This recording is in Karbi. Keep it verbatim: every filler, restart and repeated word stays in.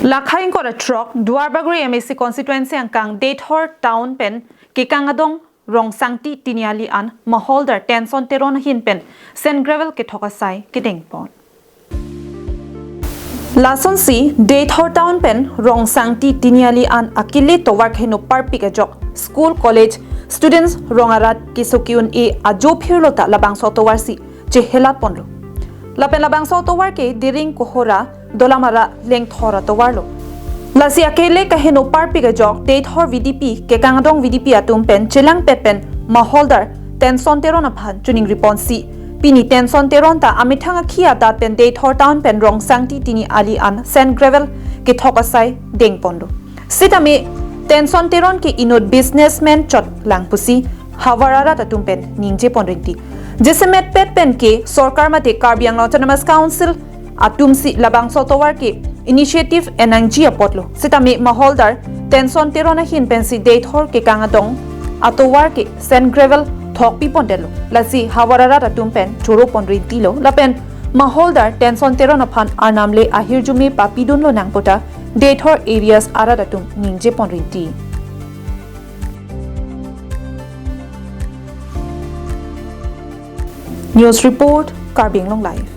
Lakha ingkoi ra throk Duarbagori M A C constituency angkang Deithor town pen Kekang Adong Rongsangti Tiniali an Maholdar Tenson Teron ahin pen sand gravel kethok asai kedengpon. Lasonsi Deithor town pen Rongsangti Tiniali an akele tovar keheno parpik ajok school college students rong arat keso ke-un-e ajo phirlo ta labangso tovar si chehelat ponlo. Lapen labangso tovar ke Diring Kohora Dolamara Lengthor atovarlo. Lasi akele keheno parpik ajok Deithor V D P, Kekang Adong V D P atum pen chelangpet pen Maholdar Tenson Teron aphan choningri ponsi pini Tenson Teron ta amethang akhi adat pen Deithor town pen Rongsangti Tiniali an sand gravel kethok asai dengponlo. Sitame Tenson Teron ke inut businessman chot lang pusi havar arat atum pen ningje pon rinti. Jasemet pet pen ke sorkar mate Karbi Anglong Autonomous Council atum si labangso tovar ke initiative enangji apotlo. Sitame Maholdar Tenson Teron ahin pensi Deithor Kekang Adong atovar ke sand gravel thokpi pondetlo. Lasi havar arat atum pen choro pon rintilo. Lapen Maholdar Tenson Teron aphan arnam le ahirjume papidunlo nangpo ta Deithor areas arat atum ningje pon rinti. News report, Karbi Anglong Live.